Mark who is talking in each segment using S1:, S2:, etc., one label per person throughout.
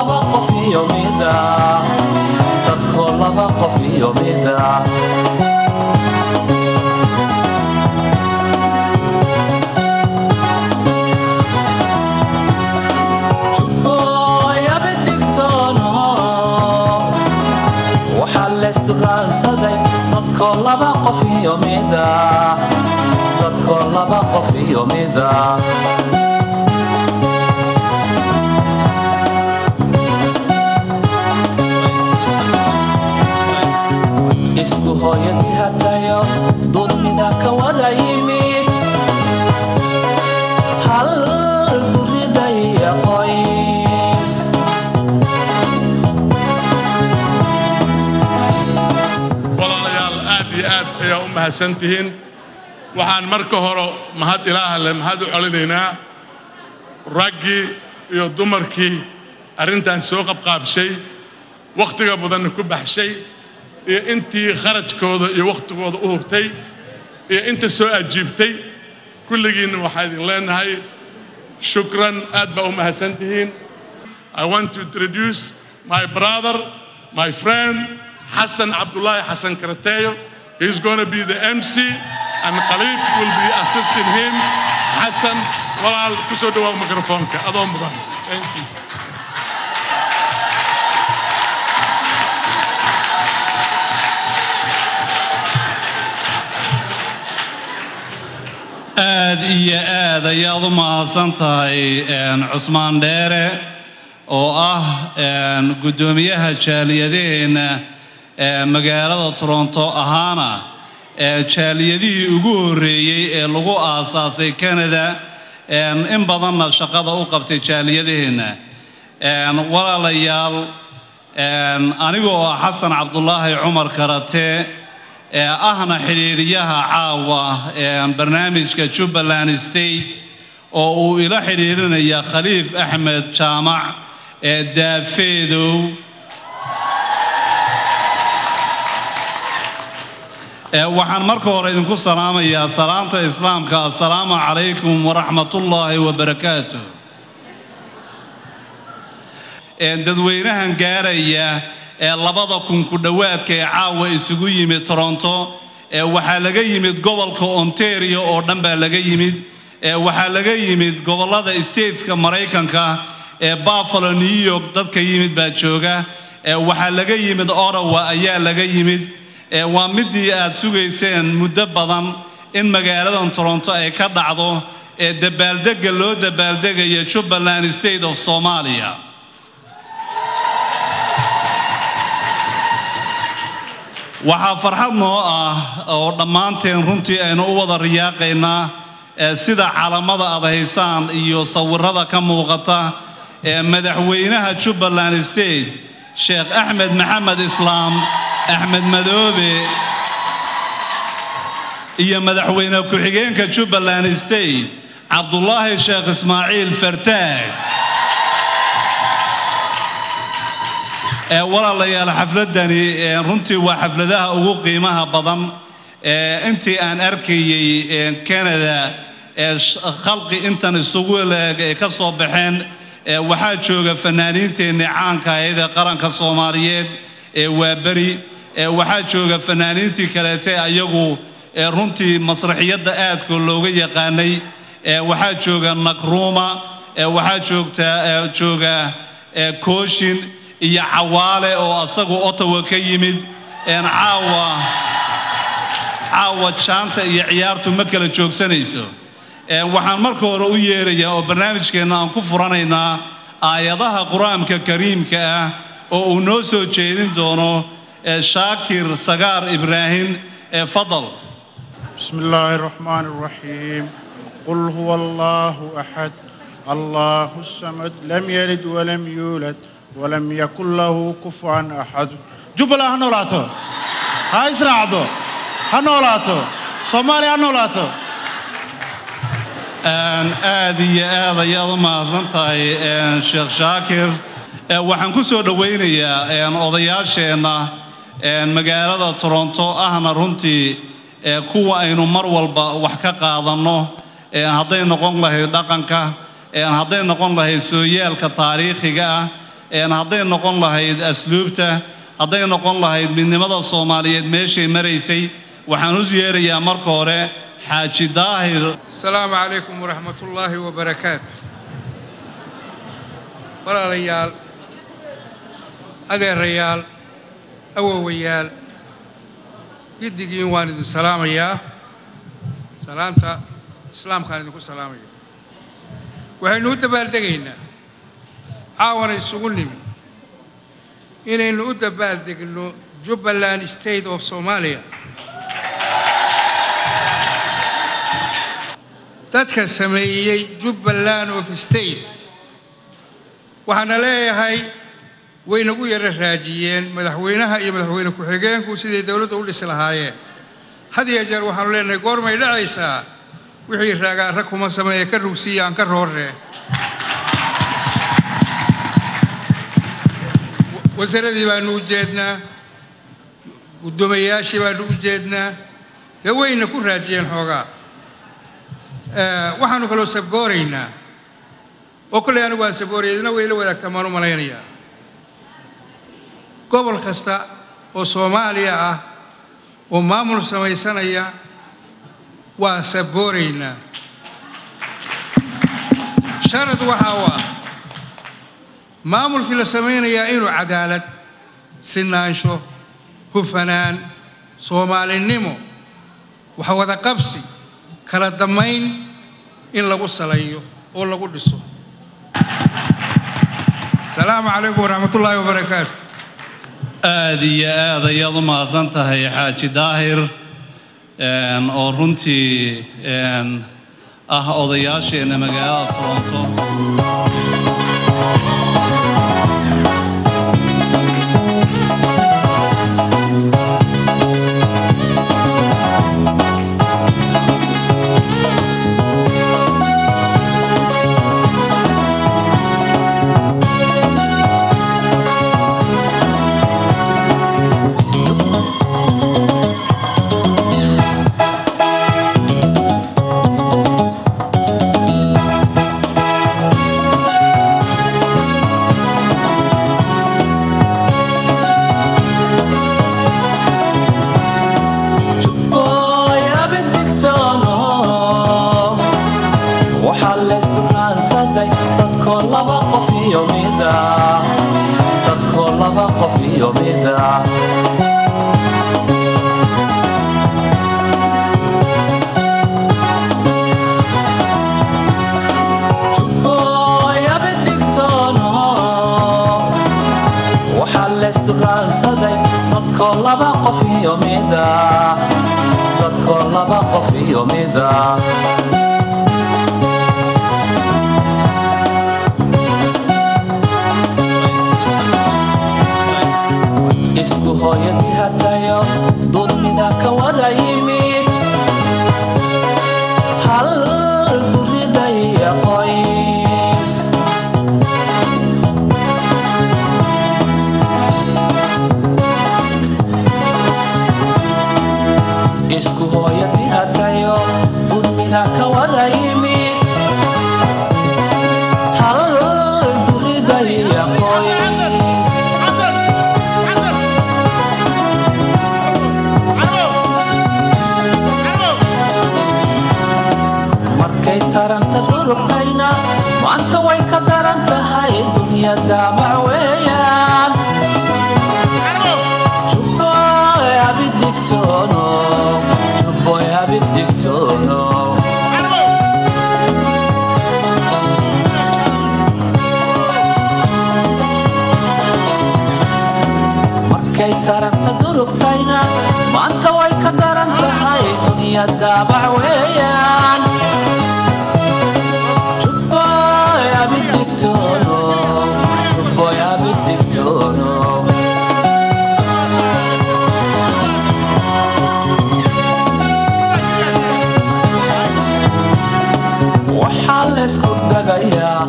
S1: Laba qof iyo mida, dadkoo laba qof iyo mida. Waxaa leysduraansaday dadkoo laba qof iyo mida, dadkoo laba qof iyo mida. Isku hooyadii hatayo dulmida ka wada yimid, hal duridaya qoys.
S2: Walaalayaal, aad iyo aad ayaa u mahadsan tihiin. Waxaan marka hore mahad Ilaaha le mahad u celinaynaa raggii iyo dumarkii arrintan soo qabqaabshay, wakhtiga badanna ku baxshay, iyo intii kharajkooda iyo wakhtigooda u hurtay, iyo inta soo ajiibtay. Kulligiinna waxaa idin leenahay shukran, aad baa u mahadsan tihiin. I want to introduce my brother, my friend, Hassan Abdullahi Hassan Karateyo. He's going to be the MC, and Khalif will be assisting him. Hassan, walaal, ku soo dhawaa microphone-ka, adoo mudan. Thank you.
S3: Aad iyo aad ayaad u mahadsan tahay, Cusmaan Dheere, oo ah guddoomiyaha jaaliyadaheenna magaalada Toronto, ahaana jaaliyadihii ugu horreeyey ee lagu aasaasay Canada, in badanna shaqada u qabtay jaaliyadaheenna. Walaalayaal, anigoo ah Xasan Cabdulaahi Cumar Karate, ee ahna xidhiidhiyaha caawa barnaamijka Jubbaland State, oo uu ila xidhiidhinaya Khaliif Axmed Jaamac ee Daafeedow, waxaan marka hore idinku salaamayaa salaanta Islaamka: assalaamu calaykum waraxmatullaahi wabarakaatu. Dadweynahan gaaraya ee 2000 ku dhowaadka ee caawa isugu yimid Toronto, waxaa laga yimid gobolka Ontario oo dhan baa laga yimid, waxaa laga yimid gobollada stateska Maraykanka ee Buffalo, New York dadka yimid baa jooga, waxaa laga yimid Ottawa ayaa laga yimid. Waa midii aad sugayseen muddo badan in magaaladan Toronto ay ka dhacdo ee dabaaldegga loo dabaaldegayo Jubbaland State of Somalia. Waxaa farxad noo ah oo dhammaanteen runtii aynu u wada riyaaqaynaa sida calamada aad haysaan iyo sawirada ka muuqata ee madaxweynaha Jubbaland State, Sheekh Axmed Maxamed Islaam Axmed Madoobe, iyo madaxweyne ku-xigeenka Jubbaland State, Cabdulaahi Sheekh Ismaaciil Fartaag. Walaalayaal, xafladani runtii waa xafladaha ugu qiimaha badan intii aan arkayey Canada ee khalqi intan isugu leeg ay ka soo baxeen. Waxaa jooga fanaaniinteennii caanka ahayd ee qaranka Soomaaliyeed ee Waaberi, waxaa jooga fanaaniintii kaleete ayagu runtii masraxiyadda aadka looga yaqaanay, waxaa jooga Nakruuma, waxaa joogta jooga Kooshin iyo Cawaale oo asagu Ottawa ka yimid. Caawa jaanta iyo ciyaartu ma kala joogsanayso. Waxaan marka hore u yeerayaa oo barnaamijkeenna aan ku furanaynaa aayadaha Qur-aanka Kariimka ah oo uu noo soo jeedin doono Shaakir Sagaar Ibraahim. Fadal.
S4: بسم الله الرحمن الرحيم. قل هو الله أحد، الله الصمد، لم يلد ولم يولد ولم يكن له كفوا أحد. Jubbaland ha noolaato, ha israacdo, ha noolaato Soomaaliya, ha noolaato.
S3: Aad iyo aad ayaad u mahadsan tahay, Sheekh Shaakir. Waxaan ku soo dhowaynayaa odayaasheenna magaalada Toronto, ahna runtii kuwa aynu mar walba wax ka qaadanno, hadday noqon lahayd dhaqanka, hadday noqon lahayd sooyaalka taariikhiga ah. Hadday noqon lahayd asluubta, hadday noqon lahayd midnimada Soomaaliyeed meeshay maraysay. Waxaan u yeerayaa marka hore Xaaji Daahir.
S5: Asalaamu calaykum waraxmatullaahi wabarakaatu. Walaalayaal, adeerayaal, awowayaal, giddigiin waan idin salaamayaa. Salaamta islaamkaan idinku salaamaya. Waxaynu u dabaaldegaynaa caawana isugu nimi inaynu u dabaaldegno Jubbaland State of Somalia. Dadka sameeyey Jubbaland of State waxaana leeyahay way nagu yara raajiyeen madaxweynaha iyo madaxweyne ku-xigeenku siday dowladda u dhisi lahaayeen. Had iyo jeer waxaanu leenahay goormay dhacaysaa, wixii raagaa rag kuma sameeya, ka rugsiiya aan ka rooree. Wasaaradii baanu u jeednaa, guddoomiyayaashii baanu u jeednaa, dee wayna ku raajiyeen xoogaa. Waxaanu kaloo sabooraynaa oo kollay anigu waan sabooraya, idina way la wadaagtaa maan u malaynayaa, gobol kasta oo Soomaaliya ah oo maamul samaysanaya waa sabooraynaa. Sharad waxaa u ah maamulkii la samaynayaa inuu cadaalad, sinaansho, hufanaan, soomaalinimo, wax wada qabsi, kala damayn in lagu salayo oo lagu dhiso. Asalaamu calaykum waraxmatullaahi wabarakaatu.
S3: Aad iyo aad ayaad u mahadsan tahay, Xaaji Daahir, oo runtii ah odayaasheenna magaalada Toronto.
S1: Jubbooy abidigtoono, waxaa laysduraansaday dadkoo laba qof iyo mida, dadkoo laba qof iyo mida. Jubbooy abidigtoono, waxaa laysduraansaday dadkoo laba qof iyo mida, dadkoo laba qof iyo mida. Isku hooyadii hatayo dulmida ka wada yimid, hal duridaya qoys. Isku hooyadii hatayo dulmida ka wada yimid, hal duridaya qoys. Markay taranta dhurubkayna maanta way ka daran tahay, dunya daamac weeyaan. Jubboy abidigtoono, jubboy abidigtoono. Markay taranta durugtayna maanta way ka daran tahay, dunya daabac weeyaan. Jubboy abidigtoono, jubboy abidigtoono. Waxaa laysku dagayaa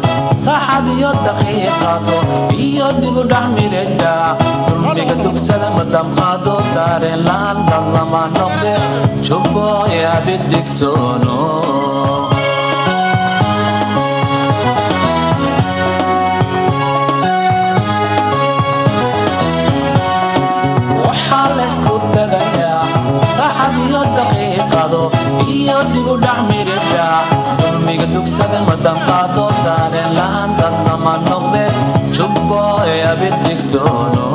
S1: saxad iyo daqiiqado iyo dibu dhac midhidha. Dulmiga dugsada madamqaado, dareen laan dad lama noqde. Jubboy abidigtoono. abid digtoono.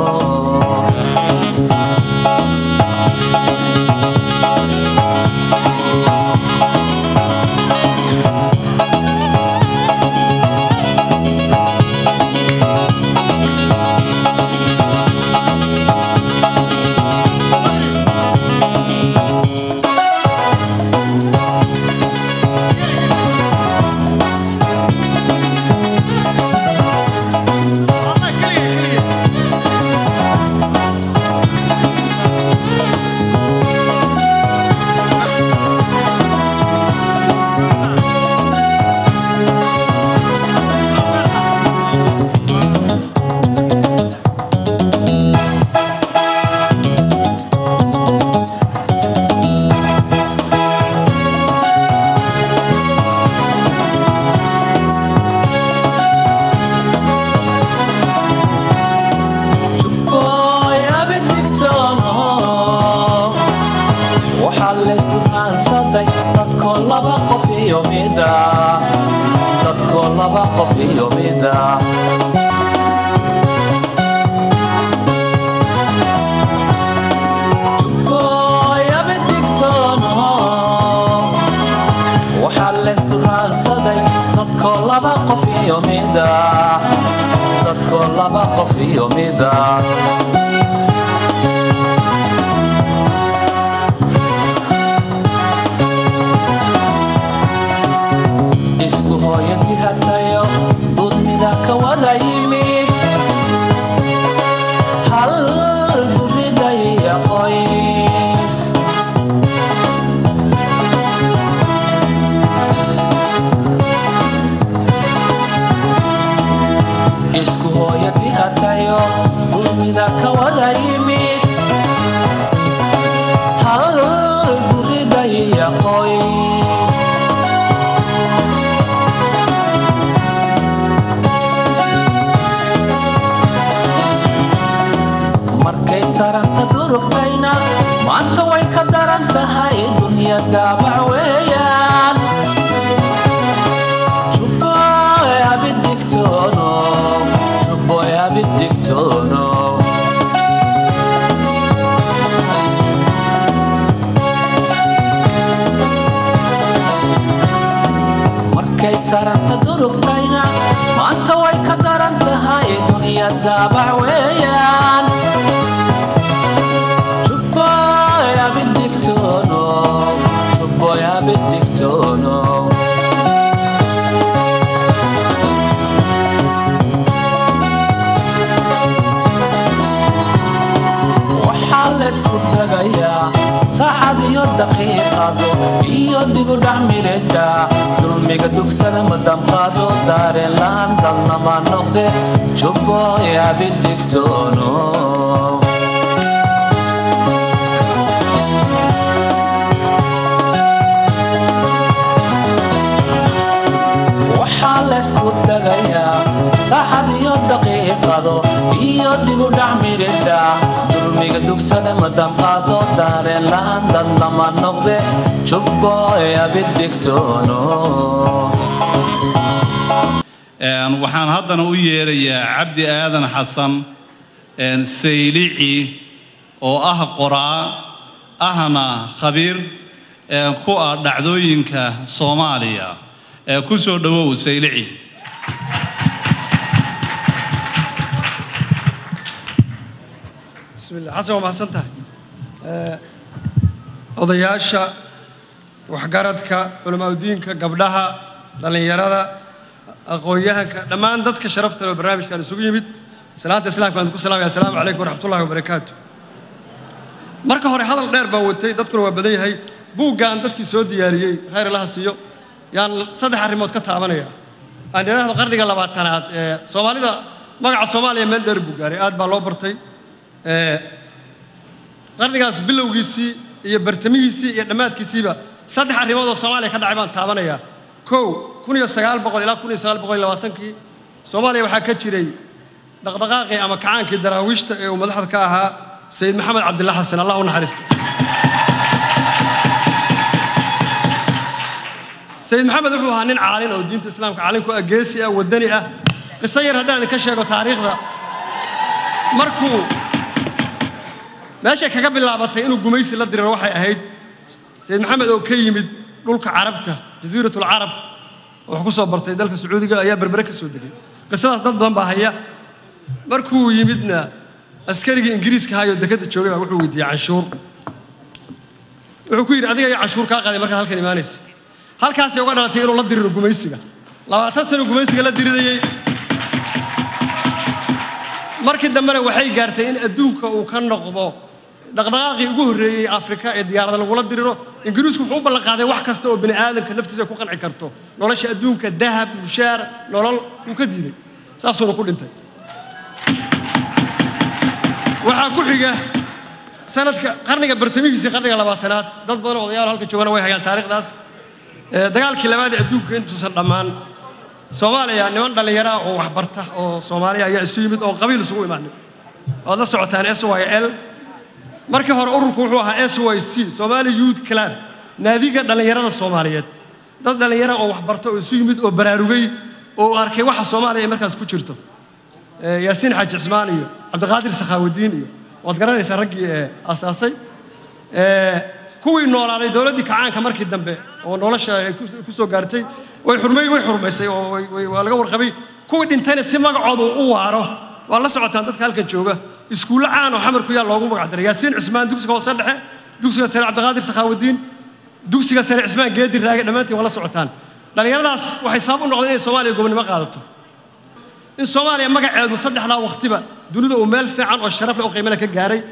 S3: Waxaan haddana u yeerayaa Cabdi Aadan Xasan Saylici oo ah qoraa ahna khabiir ku ah dhacdooyinka Soomaaliya. Ku soo dhawow Saylici.
S6: Bismillah. Xasan waa mahadsan tahay. Odayaasha, waxgaradka, culamaadudiinka, gabdhaha, dhallinyarada, aqoon-yahanka, dhammaan dadka sharafta leh barnaamijkan isugu yimid, salaanta islaamka baan ku salaamaya. Assalaamu calaykum waraxmatullaahi wabarakaatu. Marka hore hadal dheer baan watay, dadkuna waa badan yahay. Buuggaan dadkii soo diyaariyey khayr allaha siiyo, yaan saddex arrimood ka taabanaya. Aan idhaahdo qarniga 20aad ee Soomaalida, magaca Soomaaliya meel dheer buu gaaray, aad baa loo bartay. Qarnigaas bilowgiisii iyo bartamihiisii iyo dhammaadkiisiiba saddex arrimood oo Soomaaliya ka dhacay baan taabanayaa. Kow, 1900 ilaa 1920kii Soomaaliya waxaa ka jiray dhaqdhaqaaqii ama kacaankii daraawiishta ee uu madaxda ka ahaa Sayid Maxamed Cabdilla Xasan, Allah u naxariista. Sayid Maxamed wuxuu ahaa nin caalin oo diinta islaamka caalin ku ah, geesi ah, wadani ah. Qiso yar haddaan ka sheego taariikhda, Markuu meesha kaga bilaabatay inuu gumaysi la diriro waxay ahayd Sayid Maxamed oo ka yimid dhulka Carabta, Jasiiratul Carab, oo wax ku soo bartay dalka Sacuudiga, ayaa Berbere ka soo degay. Qisadaas dad badan baa haya. Markuu yimidna askarigii Ingiriiska hayo dekadda joogay baa wuxuu weydiiyey canshuur. Wuxuu ku yidhi, adiga ayaa canshuur kaa qaaday markaad halkan imaanaysa? Halkaasay uga dhalatay inuu la diriro gumaysiga. 20 sano gumaysiga la dirirayay. Markii dambena waxay gaartay in adduunka uu ka noqdo dhaqdhaqaaqii ugu horreeyey Afrika ee diyaarada lagula diriro. Ingiriisku wuxuu u ballan qaaday wax kasta oo bini aadamka naftiisa ku qanci karto, nolosha adduunka, dahab, mushaar, nolol. Wuu ka diiday, saasuuna ku dhintay. Waxaa ku xiga sanadka qarniga bartamihiisii, qarniga 20aad, dad badan oo odayaal halka joogana way hayaan taariikhdaas. Dagaalkii labaad ee adduunka intuusan dhammaan, Soomaaliya niman dhallinyara oo waxbarta oo Soomaaliya ayaa isu yimid oo qabiil isugu imaanay. Waad la socotaan SYL. Markii hore ururku wuxuu ahaa SYC, Somali Youth Club, naadiga dhallinyarada Soomaaliyeed. Dad dhallinyara oo waxbarta oo isu yimid oo baraarugay oo arkay waxa Soomaaliya ay markaas ku jirto, Yaasiin Xaaji Cismaan iyo Cabdiqaadir Sakhaawudiin iyo waad garanaysaa raggii aasaasay. Kuwii noolaaday dowladdii kacaanka markii dambe oo nolosha ay ku soo gaartay way xurmay, way xurmaysay oo waa laga warqabay. Kuwii dhintayna si magacooda uu u waaro, waa la socotaan dadka halkan jooga, iskuullo caan oo Xamar ku yaal loogu magac daray: Yaasiin Cismaan dugsiga hoose dhexe, dugsiga sare Cabdiqaadir Sakhaawudiin, dugsiga sare Cismaan Geedi Raage. Dhammaantiin waa la socotaan. Dhallinyaradaas waxay sabab u noqdeen inay Soomaaliya gobonnimo qaadato, in Soomaaliya magaceedu saddexdaa waqtiba dunida uu meel fiican oo sharaf leh oo qiimo leh ka gaaray.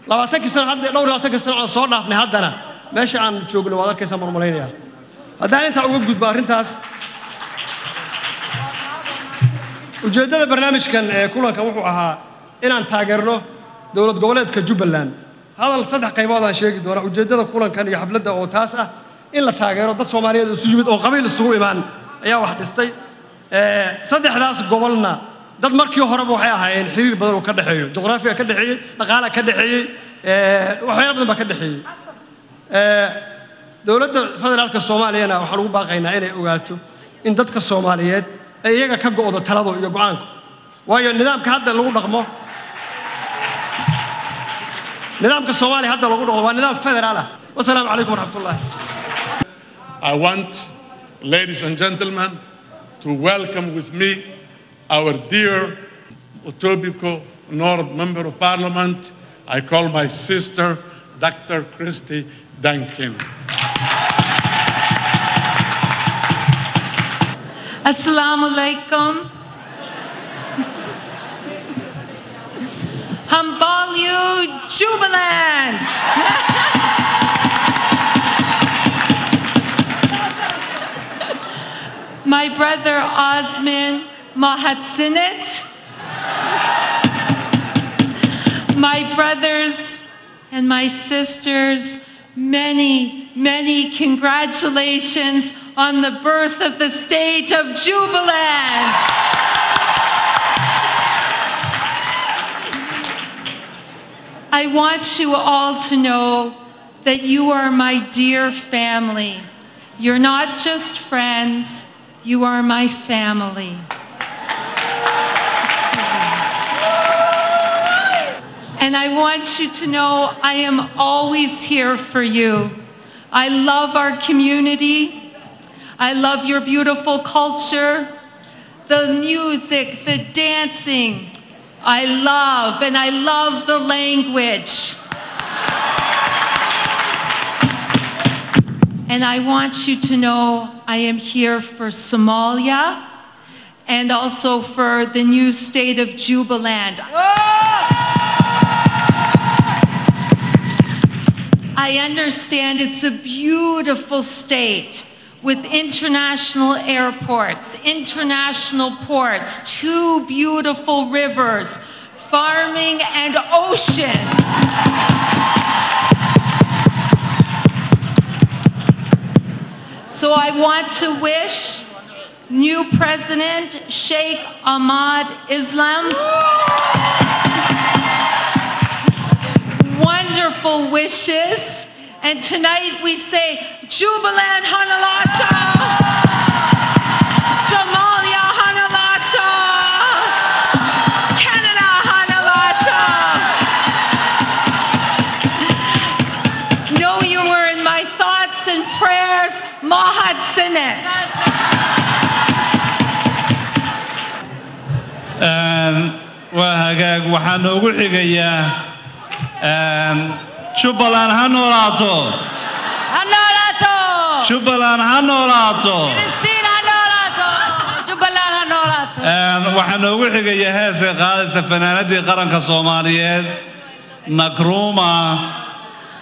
S6: 20kii sano hadda, dhowr iyo labaatankii sano aan soo dhaafnay, haddana meesha aan joogno waad arkaysaa marmalaynayaa. Haddaan intaa uga gudbo arrintaas, ujeeddada barnaamijkan ee kulankan wuxuu ahaa inaan taageerno dowlad goboleedka Jubbaland. Hadal saddex qaybood aan sheegi doonaa. Ujeeddada kulankan iyo xafladda oo taas ah in la taageero dad Soomaaliyeed isu yimid oo qabiil isugu imaan ayaa wax dhistay. Saddexdaas gobolna dad markii horeba waxay ahaayeen xiriir badan oo ka dhexeeyo, juqraafiga ka dhexeeyey, dhaqaalaha ka dhexeeyey, waxyaalo badan baa ka dhexeeyey. Dowladda federaalka Soomaaliyana waxaan ugu baaqaynaa inay ogaato in dadka Soomaaliyeed ay iyaga ka go'do taladu iyo go'aanku, waayo nidaamka hadda lagu dhaqmo, nidaamka Soomaaliya hadda lagu dhaqmo waa nidaam federaal ah. Wasalaamu calaykum waraxmatullahi.
S2: I want, ladies and gentlemen, to welcome with me our dear Etobicoke North Member of Parliament. I call my sister, Dr. Christy Duncan.
S7: Assalamu alaikum. Hambalyo Jubaland. My brother Osman Mahadsanid, my brothers and my sisters, many, many congratulations on the birth of the state of Jubaland. I want you all to know that you are my dear family. You're not just friends, you are my family. And I want you to know I am always here for you. I love our community. I love your beautiful culture, the music, the dancing. I love, and I love the language. And I want you to know I am here for Somalia and also for the new state of Jubaland. I understand it's a beautiful state with international airports, international ports, two beautiful rivers, farming and ocean. So I want to wish new President Sheikh Ahmad Islam wonderful wishes. And tonight we say, Jubaland Hanalata! Somalia Hanalata! Canada Hanalata!
S8: Senate.
S3: Waa hagaag, waxaa noogu xigayaa Jubbaland ha noolaato.
S8: Ha noolaato.
S3: Jubbaland ha noolaato.
S8: Filistiin ha noolaato. Jubbaland ha noolaato.
S3: Waxaa noogu xigaya heeska qaadaysa fanaanadii qaranka Soomaaliyeed Nakruuma,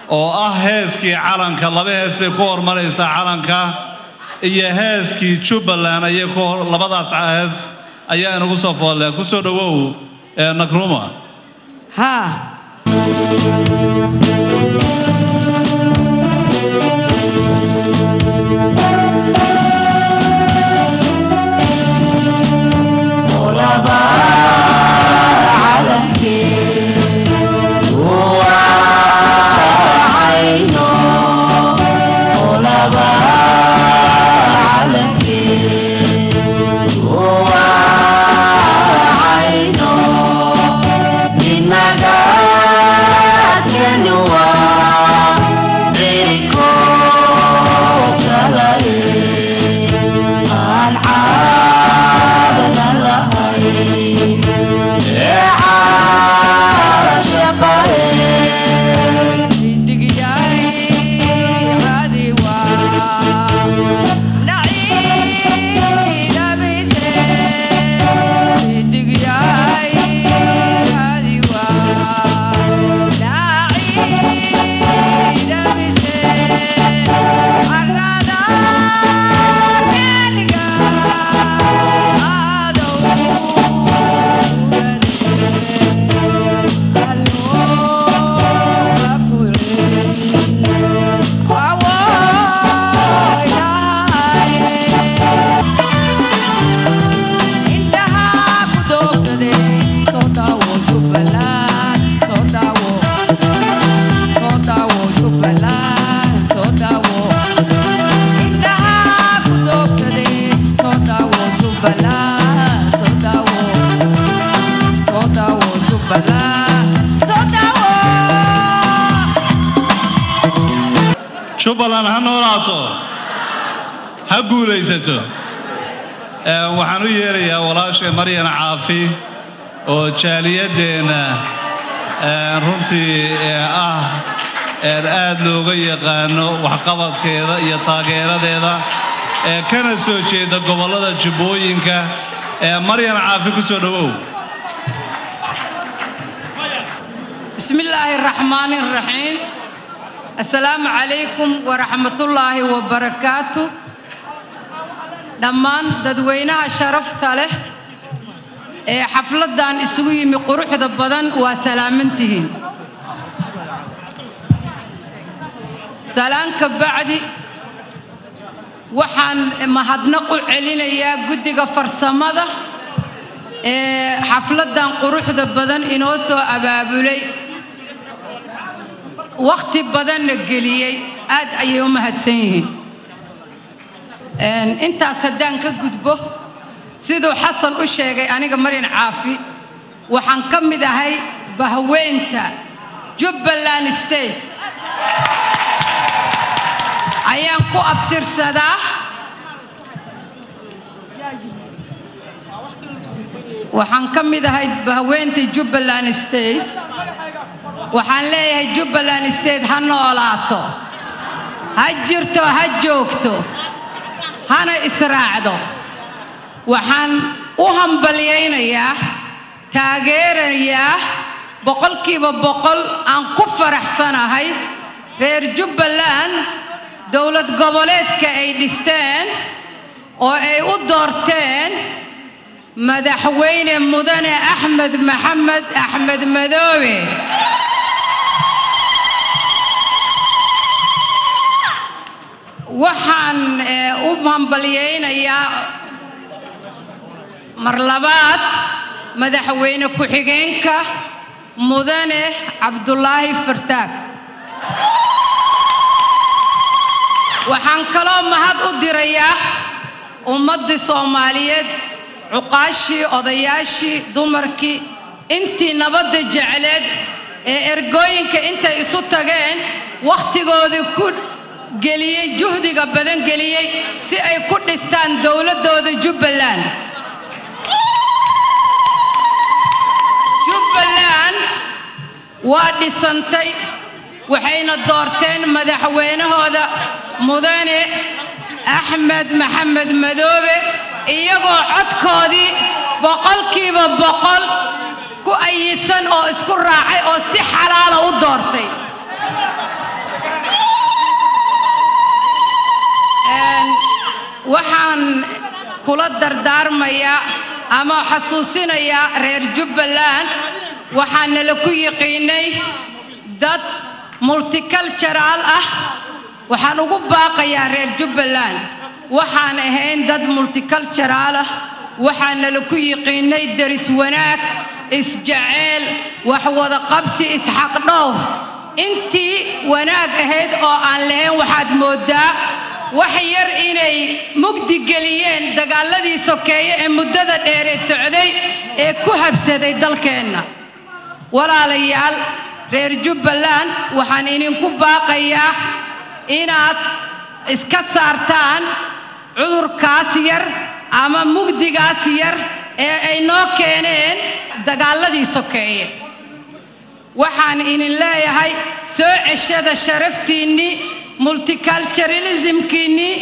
S3: oo ah heeskii calanka. Laba hees bay ku hormaraysaa, calanka iyo heeskii Jubbaland ayay ku labadaas hees ayaa inagu soo foolle. Ku soo dhowow, Nakruuma.
S8: Haa.
S3: Jubbaland ha noolaato, ha guulaysato. Waxaan u yeerayaa walaashay Maryan Caafi oo jaaliyadeenna runtii ah aad looga yaqaano waxqabadkeeda iyo taageeradeeda, kana soo jeeda gobollada Jubbooyinka. Maryan Caafi, ku soo dhowow.
S8: بسم الله الرحمن الرحيم. السلام عليكم ورحمة الله وبركاته. Dhammaan dadweynaha sharafta leh ee xafladan isugu yimi quruxda badan, waa salaamantihiin. Salaan ka bacdi, waxaan mahadnaq u celinayaa guddiga farsamada ee xafladan quruxda badan inoo soo abaabulay, wakhti badanna geliyey. Aad ayay u mahadsan yihiin. Intaas haddaan ka gudbo, siduu Xasan u sheegay, aniga Marin Caafi waxaan ka mid ahay bahweynta Jubbaland State ayaan ku abtirsadaa. Waxaan ka mid ahay bahweynta Jubbaland State. Waxaan leeyahay, Jubbaland State ha noolaato, ha jirto, ha joogto, hana israacdo. Waxaan u hambalyaynayaa, taageerayaa 100% aan ku faraxsanahay reer Jubbaland dowlad goboleedka ay dhisteen oo ay u doorteen madaxweyne mudane Axmed Maxamed Axmed Madoobe. Waxaan u hambalyaynayaa mar labaad madaxweyne ku-xigeenka mudane Cabdulaahi Fartaag. Waxaan kaloo mahad u dirayaa ummaddii Soomaaliyeed, cuqaashii, odayaashii, dumarkii, intii nabadda jecleed ee ergooyinka intay isu tageen wakhtigoodii ku Geliyey juhdiga badan geliyey si ay ku dhistaan dowladdooda Jubbaland. Jubbaland waa dhisantay, waxayna doorteen madaxweynahooda Mudane Axmed Maxamed Madoobe, iyagoo codkoodii 100% ku ayidsan oo isku raacay oo si xalaala u doortay. Waxaan kula dardaarmayaa ama xasuusinayaa reer Jubbaland, waxaana la ku yiqiinay dad multicultural ah. Waxaan ugu baaqayaa reer Jubbaland, waxaan ahayn dad multicultural ah, waxaana la ku yiqiinay deris wanaag, isjaceyl, wax wada qabsi, isxaqdhowr. Intii wanaag ahayd oo aan lahayn waxaad mooddaa wax yar inay mugdi geliyeen dagaaladii sokeeye ee muddada dheereed socday ee ku habsaday dalkeenna. Walaalayaal reer Jubbaland, waxaan idinku baaqayaa inaad iska saartaan cudurkaas yar ama mugdigaas yar ee ay noo keeneen dagaaladii sokeeye. Waxaan idin leeyahay, soo ceshada sharaftiinnii, multiculturalismkiinnii,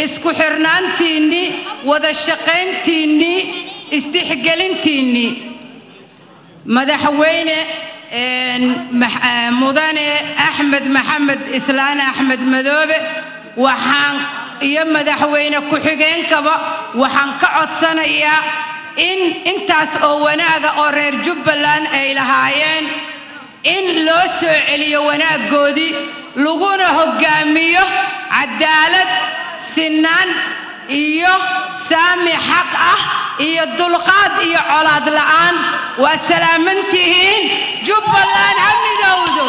S8: isku xirnaantiinnii, wada shaqayntiinnii, isdhexgelintiinnii. Madaxweyne Mudane Axmed Maxamed Islaan Axmed Madoobe waxaan iyo madaxweyne ku-xigeenkaba waxaan ka codsanayaa in intaas oo wanaaga oo reer Jubbaland ay lahaayeen in loo soo celiyo wanaaggoodii, laguna hoggaamiyo cadaalad, sinaan iyo saami xaq ah iyo dulqaad iyo colaad la'aan. Waa salaamantihiin. Jubbaland ha midowdo,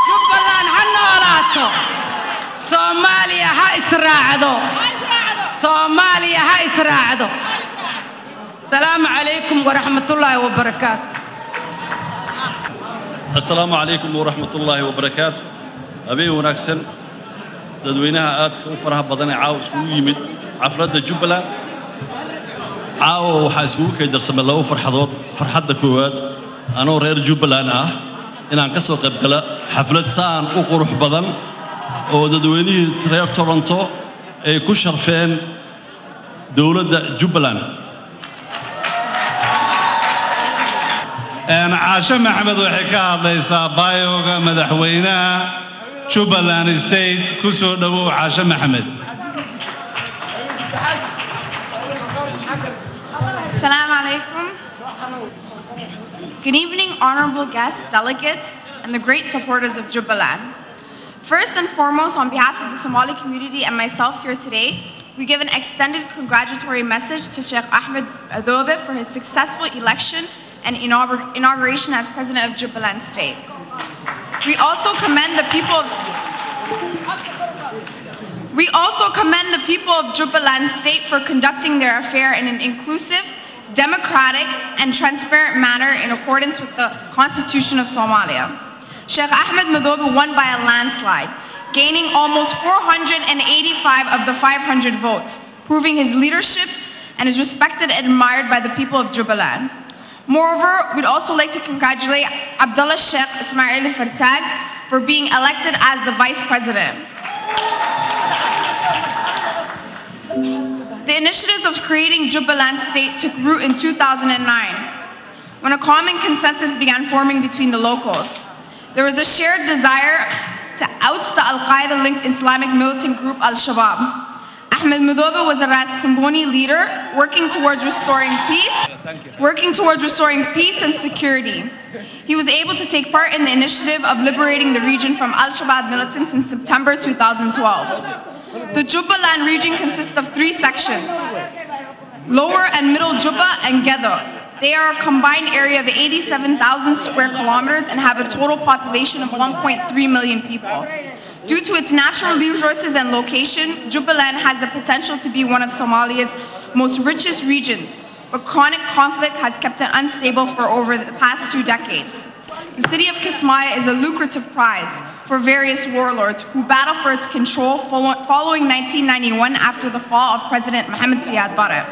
S8: Jubbaland ha noolaato, Soomaaliya ha israacdo, Soomaaliya ha israacdo. Asalaamu calaykum waraxmatullaahi wabarakaatu.
S3: Asalaamu calaykum waraxmatullaahi wabarakaatu. Habeen wanaagsan dadweynaha aadka u faraha badan ee caawa iskugu yimid xafladda Jubbaland. Caawa waxaa iskugu kaydarsamay laba farxadood. Farxadda koowaad, anoo reer Jubbaland ah inaan ka soo qayb gala xaflad saan u qurux badan oo dadweynihii reer Toronto ay ku sharfeen dowladda Jubbaland. Caashe Maxamed waxay ka hadlaysaa baayoga madaxweynaha Jubbaland State. Ku soo dhowow, Caashe Maxamed.
S9: Assalamu alaikum. Good evening, honorable guests, delegates, and the great supporters of Jubaland. First and foremost, on behalf of the Somali community and myself here today, we give an extended congratulatory message to Sheikh Ahmed Adobe for his successful election and inauguration as president of Jubaland State. We also commend the people of Jubaland State for conducting their affair in an inclusive, democratic, and transparent manner in accordance with the Constitution of Somalia. Sheikh Ahmed Madobe won by a landslide, gaining almost 485 of the 500 votes, proving his leadership and is respected and admired by the people of Jubaland. Moreover, we'd also like to congratulate Abdullah Sheikh Ismail Fartag for being elected as the vice president. The initiatives of creating Jubaland State took root in 2009, when a common consensus began forming between the locals. There was a shared desire to oust the Al-Qaeda-linked Islamic militant group Al-Shabaab. Ahmed Madobe was a Ras Kamboni leader working towards restoring peace and security. He was able to take part in the initiative of liberating the region from Al-Shabaab militants in September 2012. The Jubaland region consists of three sections: Lower and Middle Juba and Gedo. They are a combined area of 87,000 square kilometers and have a total population of 1.3 million people. Due to its natural resources and location, Jubaland has the potential to be one of Somalia's most richest regions, but chronic conflict has kept it unstable for over the past 2 decades. The city of Kismayo is a lucrative prize for various warlords who battle for its control following 1991 after the fall of President Mohamed Siad Barre.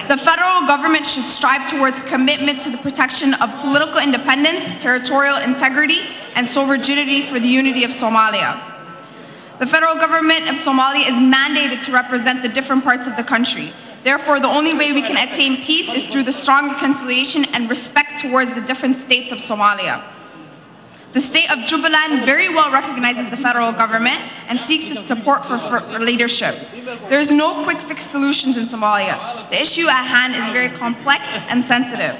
S9: The federal government should strive towards commitment to the protection of political independence, territorial integrity, and sovereignty for the unity of Somalia. The federal government of Somalia is mandated to represent the different parts of the country. Therefore, the only way we can attain peace is through the strong reconciliation and respect towards the different states of Somalia. The state of Jubaland very well recognizes the federal government and seeks its support for leadership. There is no quick fix solutions in Somalia. The issue at hand is very complex and sensitive.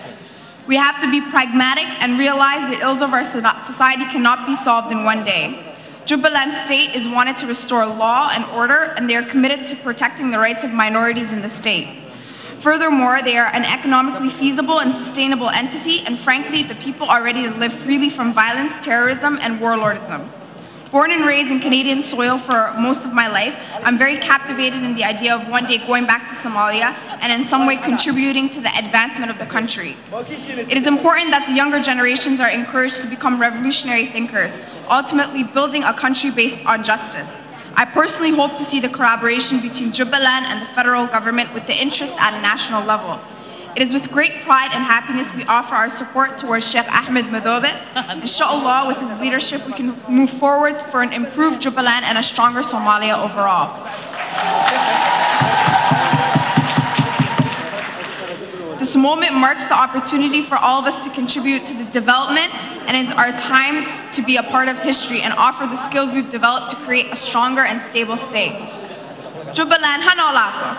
S9: We have to be pragmatic and realize the ills of our society cannot be solved in one day. Jubaland state is wanted to restore law and order, and they are committed to protecting the rights of minorities in the state. Furthermore, they are an economically feasible and sustainable entity, and frankly, the people are ready to live freely from violence, terrorism, and warlordism. Born and raised in Canadian soil for most of my life, I'm very captivated in the idea of one day going back to Somalia and in some way contributing to the advancement of the country. It is important that the younger generations are encouraged to become revolutionary thinkers, ultimately building a country based on justice. I personally hope to see the collaboration between Jubaland and the federal government with the interest at a national level. It is with great pride and happiness we offer our support towards Sheikh Ahmed Madobe. Inshallah, with his leadership, we can move forward for an improved Jubaland and a stronger Somalia overall. This moment marks the opportunity for all of us to contribute to the development, and it's our time to be a part of history and offer the skills we've developed to create a stronger and stable state. Jubaland Hanolato.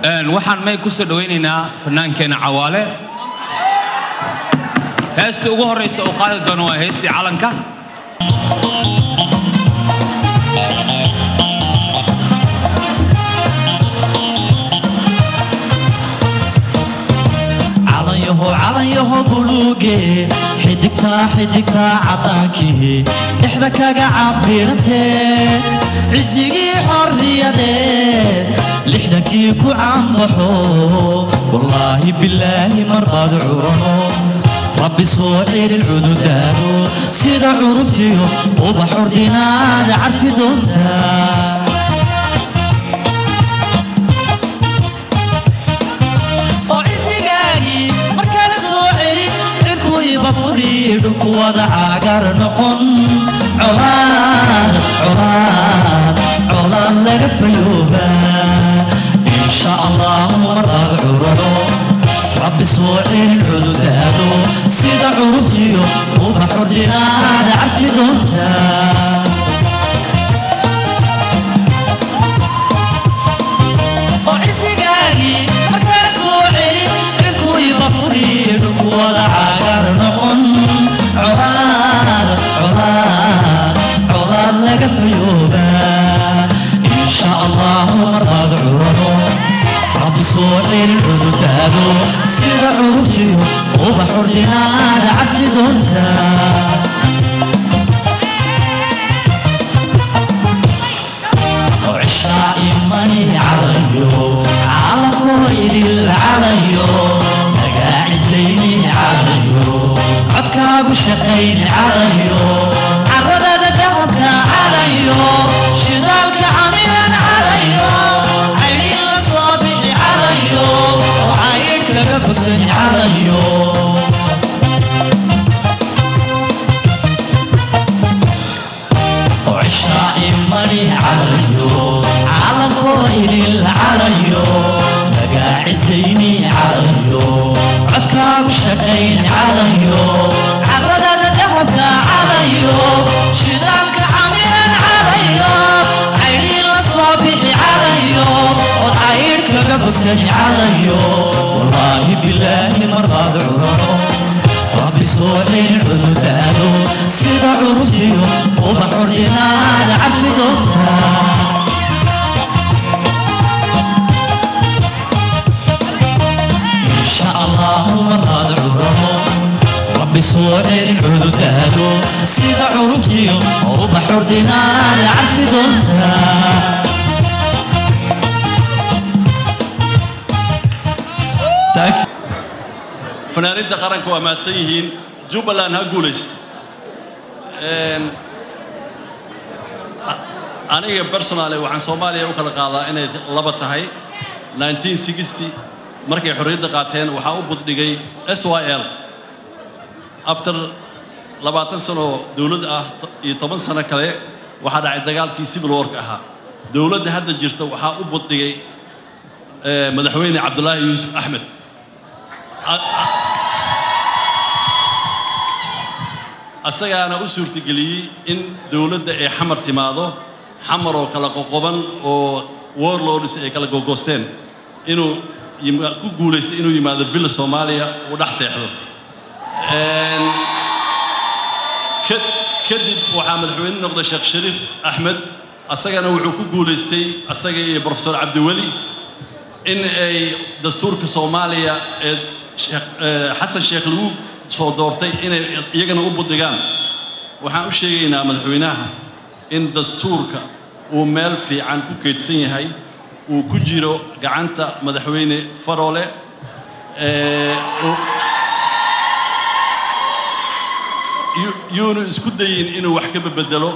S10: Waxaan may ku soo dhawaynaynaa fannaankeena Cawaale. Heesta ugu horreysa uu qaadi doono waa heestii calanka.
S1: Calanyaho buluuge, xidigtaa xidigtaa caddaankii dhexda kaga cabirantee, cisigii xorriyadee lixdankii ku caanbaxo, wallaahi bilaahi marbaad curano, rabbi soo celin cududaado, sida curubtiyo ubax ordinaada carfi doontaa. Furiidhku wada cagaar noqon, colaad colaad colaad laga fayooba, insha allahu marbaad curano, rabbi soo celin cududaado, sida curubtiyo ubax ordinaada carfi doontaa. Oo cisigaagii markaa soo celin cirkuiba furiidhku wada cagaar noqon, colaad colaad colaad laga fayooba, insha allahu marbaad curano, rabbi soo celin cududaado, sida curubtiyo ubax ordinaada carfi doontaa. Cishaa imani calayo, caalamkoo idil calayo, magaacisayni calayo, codkaagu shaqayni calayo, caradada dahabka calayo, shidaalka camiran calayo, caydhin la soo bixi calayo, oo caydh kaga bogsan calayo. Cishaa imani calayo, caalamkoo idil calayo, magaacisayni calayo, codkaagu shaqayn calayo, caradada dahabka calayo, shidaalka camiran calayo, caydhin la soo bixi calayo, ood caydh kaga bogsan calayo, wallaahi bilaahi marbaad curano, rabbi soo celin cududaado, sida curubtiyo ubax ordinaada carfi doontaa. Insha allahu marbaad curano, rabbi soo celin cududaado, sida curubtiyo ubax ordinaada carfi doontaa.
S3: Fanaaninta qaranka waa mahadsan yihiin. Jubbaland ha guulaysto. Aniga personally waxaan Soomaaliya u kala qaadaa inay laba tahay. 1960 markay xorriyadda qaateen waxaa u buddhigay SYL. After 20 sano dowlad ah iyo 10 sano kale waxaa dhacay dagaalkii civil warka ahaa. Dowladda hadda jirta waxaa u buddhigay madaxweyne Cabdullaahi Yuusuf Axmed. Asagaana u suurtageliyey in dowladda ay Xamar timaado, Xamar oo kala qoqoban oo warlords ay kala gogoosteen, inuu ku guulaystay inuu yimaado Villa Soomaaliya uu dhex seexdo. Kadib waxaa madaxweyne noqday Sheekh Shariif Axmed. Asagana wuxuu ku guulaystay, asaga iyo Professor Cabdiweli, in ay dastuurka Soomaaliya ee Xasan Sheekh lagu soo doortay inay iyagana u buddigaan. Waxaan u sheegaynaa madaxweynaha in dastuurka uu meel fiican ku keydsan yahay, uu ku jiro gacanta madaxweyne Farole. Yuunu isku dayin inuu wax ka bedelo,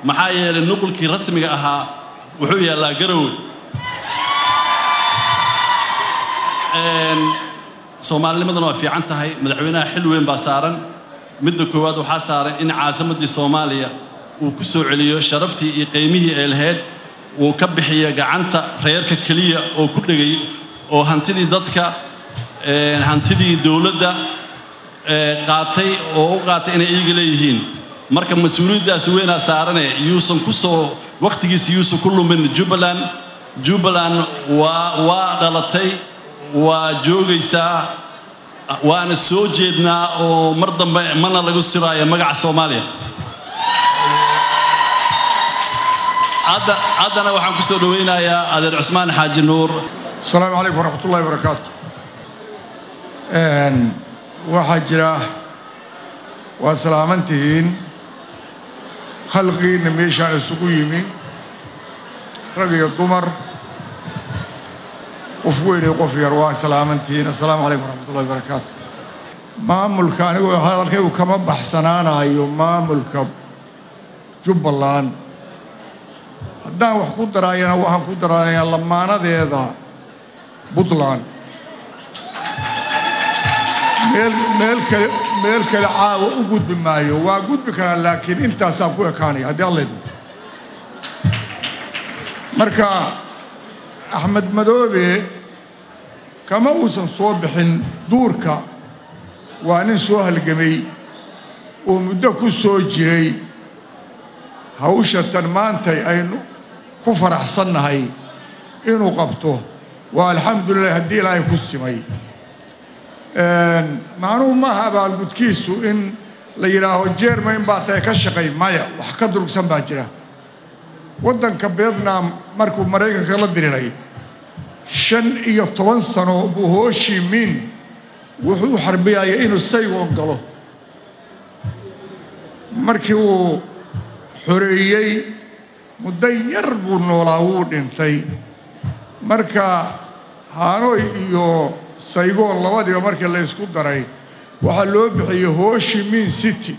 S3: maxaa yeelay nuqulkii rasmiga ahaa wuxuu yaallaa Garowe. Soomaalinimadana waa fiican tahay. Madaxweynaha xil weyn baa saaran. Midda koowaad waxaa saaran in caasimaddii Soomaaliya uu ku soo celiyo sharaftii iyo qiimihii ay lahayd, uu ka bixiyo gacanta reerka keliya oo ku dhegay oo hantidii dadka, hantidii dowladda qaatay oo u qaatay inay iyaga leeyihiin. Marka mas-uuliyaddaasi weynaa saarane yuusan ku soo wakhtigiisa yuusan ku lumin. Jubbaland, Jubbaland waa dhalatay, waa joogaysaa, waana soo jeednaa oo mar dambe mana lagu siraayo magaca Soomaaliya. Haddana waxaan ku soo dhaweynayaa adeer Cusmaan Xaaji Nuur.
S11: Asalaamu calaykum waraxmatullahi wabarakaatu. Waxaa jira, waa salaamantihiin khalqiinna meeshaan isugu yimi, rag iyo dumar, qof weyn iyo qof yar, waa salaamantihiin. Assalaamu calaykum waraxmatullahi wabarakaatu. Maamulka anigu hadalkaygu kama baxsanaanayo maamulka Jubbaland. Haddaan wax ku daraayana waxaan ku daraanayaa lamaanadeeda Puntland. Meel kale caawa u gudbi maayo, waa gudbi karaa, laakiin intaasaan ku ekaanaya haddii Alla idmo. Marka Axmed Madoobe kama uusan soo bixin duurka, waa nin soo halgamay oo muddo ku soo jiray hawsha tan maantay aynu ku faraxsannahay inuu qabto. Waa alxamdulilah haddii Ilaahay ku simay. Macnuhu maaha abaalgudkiisu in la yidhaaho Jermain baa tahay ka shaqay, maya, wax ka durugsan baa jira. Waddanka Vietnam markuu Maraykanka la diriray 15 sano buu Ho Chi Minh wuxuu u xarbiyaya inuu Saigon galo. Markii uu xoreeyey muddo yar buu noolaa, wuu dhintay. Marka Hanoi iyo Saigon labadiiba markii la isku daray waxaa loo bixiyey Ho Chi Minh City.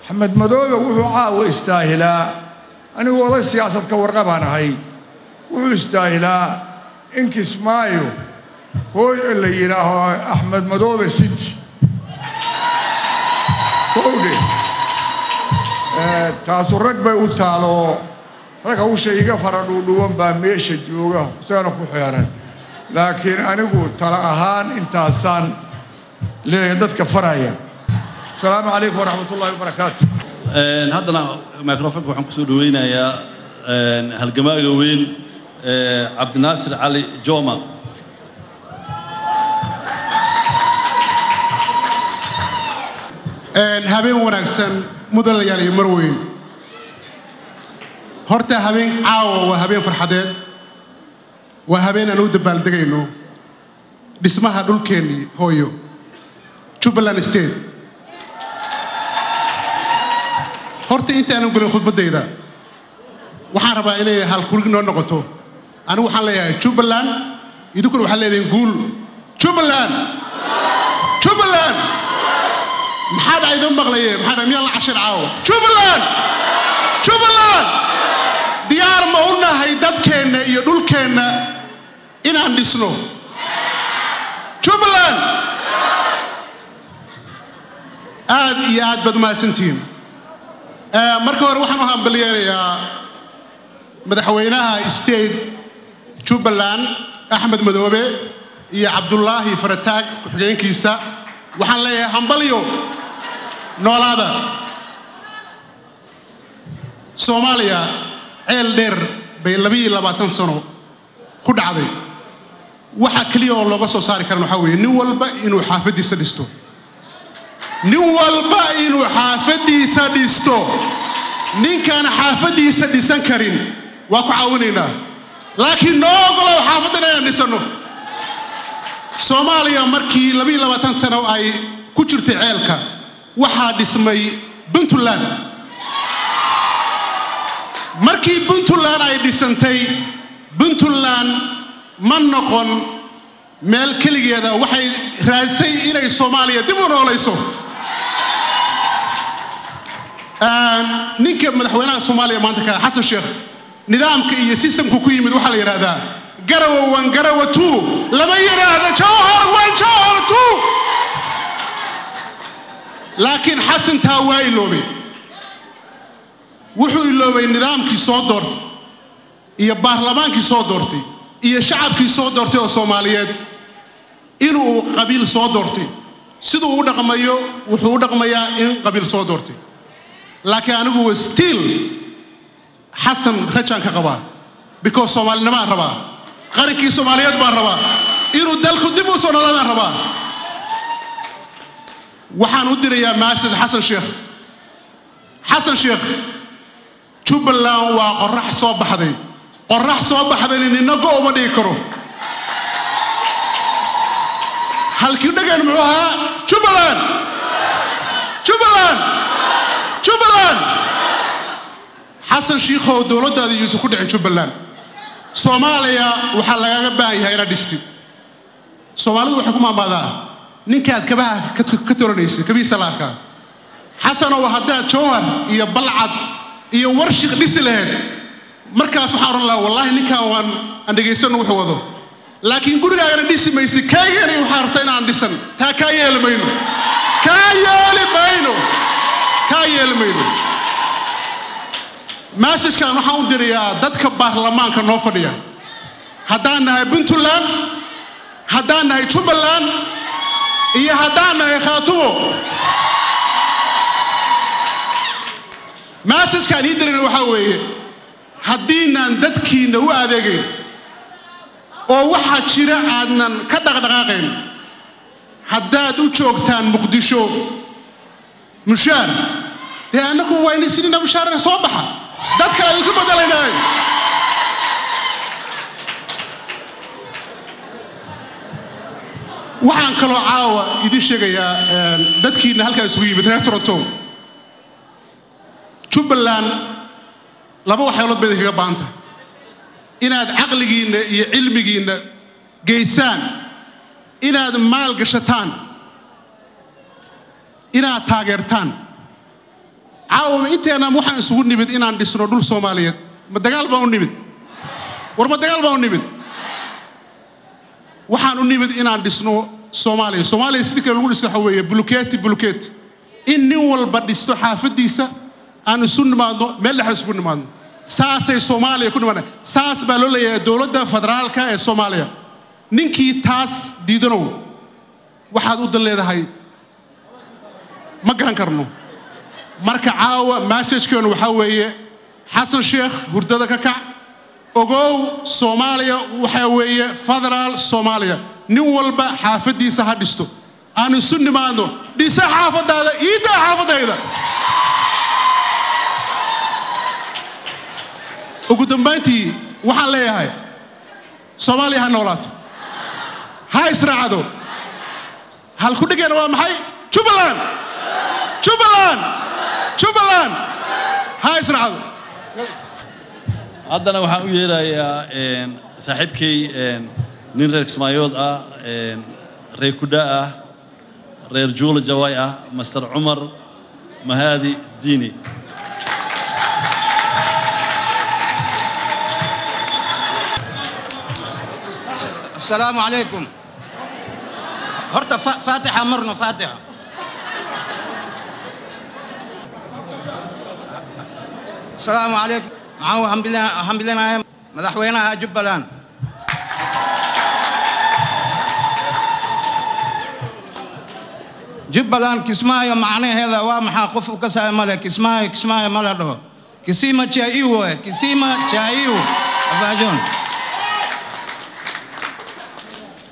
S11: Axmed Madoobe wuxuu caawa istaahilaa, anigu oday siyaasad ka warqabaan ahay, wuxuu istaahilaa in Kismaayo hooy la yidhaaho Axmed Madoobe City. Kowdhe taasu rag bay u taalo, rag hawsha iga fara dhuudhuwan baa meesha jooga isagana ku xeeran, laakiin anigu tala ahaan intaasaan leeyahay dadka faraya. Asalaamu calaykum waraxmatullahi wabarakaatu.
S3: Haddana microfonka waxaan kusoo dhaweynayaa halgamaaga weyn Cabdinaasir Cali Joma.
S12: Habeen wanaagsan mudanayaal iyo marweyn. Horta habeen caawa waa habeen farxadeed, waa habeen aan u dabaaldegayno dhismaha dhulkeennii hooyo Jubbaland State. Horta intaanan gelin khudbaddayda waxaan rabaa inay halkurig noo noqoto. Anigu waxaan leeyahay Jubbaland, idinkuna waxaan leedahay guul Jubbaland. Jubbaland. Maxaa dhacay idin maqlaye? Maxaa dhacay? Miyaa la cashir caawa? Jubbaland, Jubbaland. Diyaar ma u nahay dadkeenna iyo dhulkeenna inaan dhisno? Jubbaland. Aad iyo aad baad umahadsantihiin. Marka hore waxaan u hambalyeynayaa madaxweynaha state Jubbaland Axmed Madoobe iyo Cabdulaahi Farataag ku-xigeenkiisa. Waxaan leeyahay hambalyo, noolaada. Soomaaliya ceel dheer bay 22 sano ku dhacday. Waxa keliya oo looga soo saari karan waxaa weeye nin walba inuu xaafaddiisa dhisto, nin walba inuu xaafaddiisa dhisto. Ninkaan xaafaddiisa dhisan karin waa ku caawinaynaa, laakiin noo ogolow xaafaddan inaan dhisanno. Soomaaliya markii 22 sano ay ku jirtay ceelka, waxaa dhismay Puntland. Markii Puntland ay dhisantay, Puntland ma noqon meel keligeeda, waxay raadsay inay Soomaaliya dib u noolayso. Ninka madaxweynaha Soomaaliya maanta ka Xasan Sheekh, nidaamka iyo systemku ku yimid waxaa la yidhaahdaa Garawa 1 Garawa 2, lama yidhaahdo Jowhar 1 Jowhar 2. Laakiin Xasan taa waa iloobay. Wuxuu iloobay nidaamkii soo doortay iyo baarlamaankii soo doortay iyo shacabkii soo doortay oo Soomaaliyeed inuu qabiil soo doortay. Siduu u dhaqmayo wuxuu u dhaqmayaa in qabiil soo doortay. Laakiin anigu still Xasan rajaan ka qabaa, because Soomaalinimaan rabaa, qarankii Soomaaliyeed baan rabaa, inuu dalku dib u soo noolaadaan rabaa. Waxaan u dirayaa maasad Xasan Sheekh. Xasan Sheekh, Jubbaland waa qorrax soo baxday, qorrax soo baxdayna nina go uma dhigi karo. Halkii dhegeen muxuu ahaa? Jubbaland, Jubbaland, Jubbaland. Xasan Shiikhow, dowladdaada yuusan ku dhicin Jubbaland. Soomaaliya waxaa lagaga baahan yahay inaad dhistid. Soomaalidu waxay ku maamaadaa ninkaad kabaha ka tolanaysay kabihiisa la arkaa. Xasanow, haddaad Jowhar iyo Balcad iyo Warshiq dhisi lahayd, markaas waxaan odhan lahaa wallaahi ninkaan waan aan dhegaysanno wuxuu wado. Laakiin gurigaagana dhisi maysid, kaygana waxaa rabta inaan dhisan, taa kaa yeeli mayno, kaa yeeli mayno, kaa yeeli mayno. Massajkan waxaan u dirayaa dadka baarlamaanka noo fadhiya. Haddaan nahay Puntland, haddaan nahay Jubbaland iyo haddaan nahay Khaatumo, massajkaan ii dirayna waxaa weeye haddiinaan dadkiinna u adeegayn oo waxaa jira aadnan ka dhaqdhaqaaqayn, haddaad u joogtaan Muqdisho mushaar, dee annagu wayna sinina mushaarna soo baxa, dad kale idinku bedelaynaayo. Waxaan kaloo caawa idiin sheegayaa dadkiinna halkaa isugu yimid reer Toronto, Jubbaland laba waxyaalood bay idinkaga baahan tahay: inaad caqligiinna iyo cilmigiinna geysaan, inaad maal gashataan, inaad taageertaan. Caawa inteenna waxaan isugu nimid inaan dhisno dhul Soomaaliyeed. Ma dagaal baan u nimid? War ma dagaal baan u nimid? Waxaan u nimid inaan dhisno Soomaaliya. Soomaaliya sidii kale lagu dhisto waxa weeye bulukeeti bulukeeti, in nin walba dhisto xaafaddiisa, aan isu nimaadno meel dhexe isugu nimaadno. Saasay Soomaaliya ku nimaadna. Saas baa loo leeyahay dowladda federaalka ee Soomaaliya. Ninkii taas diidanow waxaad u dan leedahay ma garan karno. Marka caawa massajkeenu waxaa weeye Xasan Sheekh, hurdada ka kac, ogow Soomaaliya waxaa weeye federaal Soomaaliya. Nin walba xaafaddiisa ha dhisto, aan isu nimaadno. Dhisa xaafaddaada, iiddaa xaafaddayda. Ugu dambayntii waxaan leeyahay Soomaaliya ha noolaato, ha israacdo. Halkudhigeena waa maxay? Jubbaland, Jubbaland, Jubbaland, ha israacdo.
S13: Haddana waxaan u yeerayaa saaxiibkay, nin reer Kismaayood ah, reer Kudha ah,
S3: Reer Juula Jawaay ah, Master Cumar Mahadi Diini.
S13: السلام عليكم. Horta faatixa marno faatixa. Asalaamu calaykum. Maxaan u hambilinahay madaxweynaha Jubbaland. Jubbaland Kismaayo macnaheeda waa maxaa? Qof u kasaya male. Kismaayo, Kismaayo ma la dhaho, Kisima Chaiwo, Kisima Chaiwo Afajon.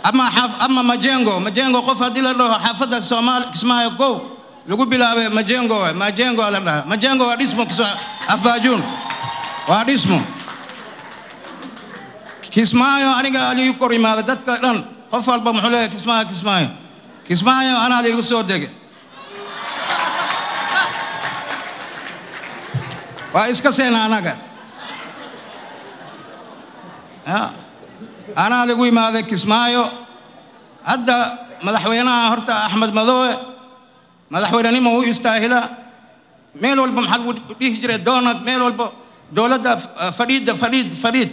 S13: Ama xaaf ama Majengo, Majengo qof haddii la dhaho, xaafadda Soomaali Kismaayo kow lagu bilaabay Majengo waay. Majengo la dhahaa, Majengo waa dhismo. Afbaajuun waa dhismo. Kismaayo aniga aligu kor yimaada, dadka dhan qof walba muxuu leeyahay Kismaayo, Kismaayo, Kismaayo, anaa liigu soo degay, waa iska seena anaga. Ya. Anaa lagu imaaday Kismaayo. Hadda madaxweynaha horta Axmed Madoobe madaxweynenimo u istaahila. Meel walba maxaa lagu dhihi jiray? Donald meel walba dowladda fadhiidda fadhiid fadhiid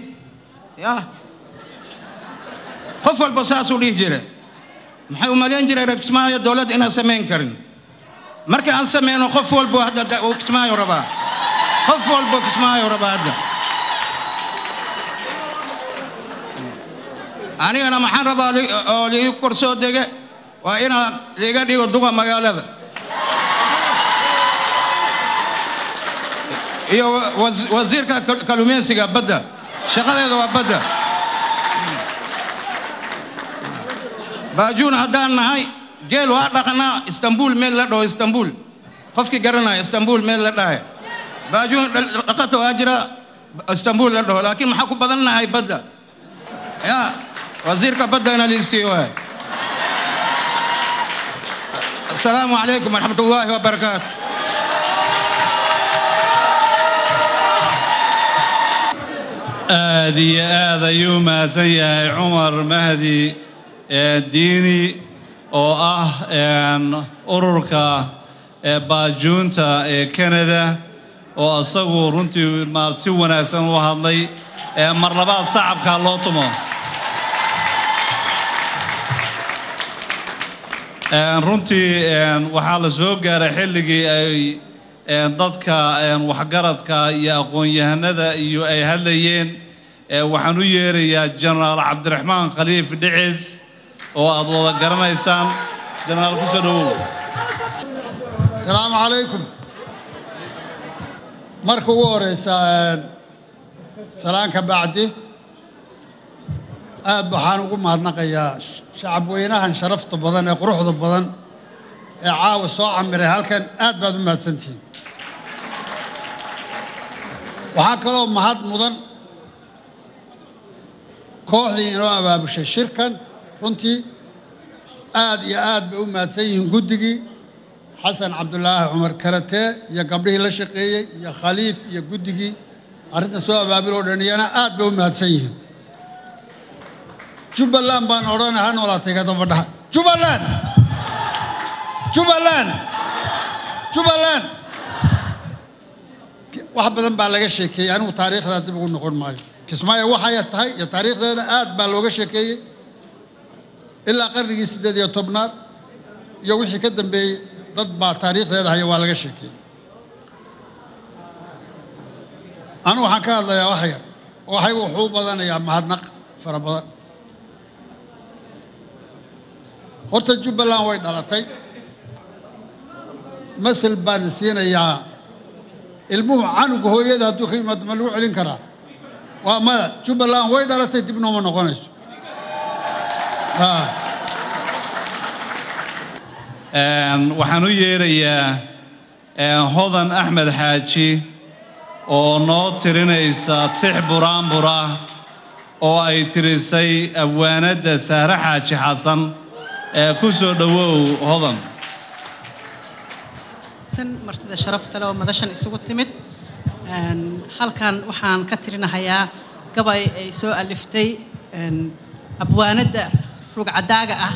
S13: ya qof walba saasuu dhihi jiray. Maxay u malayn jiray reer Kismaayo dowladda inaan samayn karin? Marka aan sameyno, qof walba hadda uu Kismaayo rabaa, qof walba Kismaayo rabaa. Hadda anigana maxaan rabaa oo liigu kor soo dege? Waa inaa liiga dhigo duqa magaalada iyo wasiirka kalluumeysiga badda. Shaqadeeda waa badda. Baajuun haddaan nahay, geel waa dhaqanaa. Istanbul meel la dhaho, Istanbul qofkii garanaya, Istanbul meel la dhahay, Baajuun dhaqato waa jira Istanbul la dhaho, laakiin maxaa ku badan nahay? Badda. Ya wasiirka baddana liisii waay. Asalaamu calaykum waraxmat ullaahi wabarakaatu.
S3: Aad iyo aad ayuu mahadsan yahay Cumar Mahdi Diini oo ah ururka Baajuunta ee Canada, oo isagu runtii si wanaagsan u hadlay. Mar labaad sacabka loo tumo. Runtii waxaa la soo gaaray xilligii ay dadka waxgaradka iyo aqoon-yahanada iyo ay hadlayeen. Waxaan u yeerayaa Jenaraal Cabdiraxmaan Khaliif Dhicis oo aad wada garanaysaan. Jenaraal, kusoo dhawow.
S14: Asalaamu calaykum. Marka ugu horeysa, salaanka bacdi, aad waxaan ugu mahadnaqayaa shacab weynahan sharafta badan ee quruxda badan ee caawa soo camiray halkan. Aad baad u mahadsantihiin. Waxaa kaloo mahad mudan kooxdii inoo abaabushay shirkan. Runtii aad iyo aad bay u mahadsan yihiin guddigii, Xasan Cabdulaahi Cumar Karatee iyo gabdhihii la shaqeeyey iyo Khaliif iyo guddigii arrinta soo abaabil oo dhan, iyana aad bay u mahadsan yihiin. Jubbaland baan odhanay ha noolaatay ka daba dhaha. Jubbaland, Jubbaland, Jubbaland! Wax badan baa laga sheekeeyey. Anigu taariikhdaa dib ugu noqon maayo. Kismaayo waxay tahay iyo taariikhdeeda aad baa looga sheekeeyey. Ilaa qarnigii 18aad iyo wixii ka dambeeyey dad baa taariikhdeeda haya, waa laga sheekeeyey. Anigu waxaan ka hadlayaa wax yar. Waxay wuxuu u badanayaa mahadnaq fara badan. Horta Jubbaland way dhalatay. Masal baan siinayaa. Ilmuhu canuga hooyada hadduu ka yimaado, ma lagu celin karaa? Waa maya. Jubbaland way dhalatay, dib nooma noqonayso.
S3: Waxaan u yeerayaa Hodan Axmed Xaaji oo noo tirinaysa tix buraanbura oo ay tirisay abwaanadda Sahre Xaaji Xasan. Ee ku soo dhowow, Hodan.
S15: Martida sharafta leh oo madashan isugu timid, halkan waxaan ka tirinahayaa gabay ay soo aliftay abwaanadda rugcadaaga ah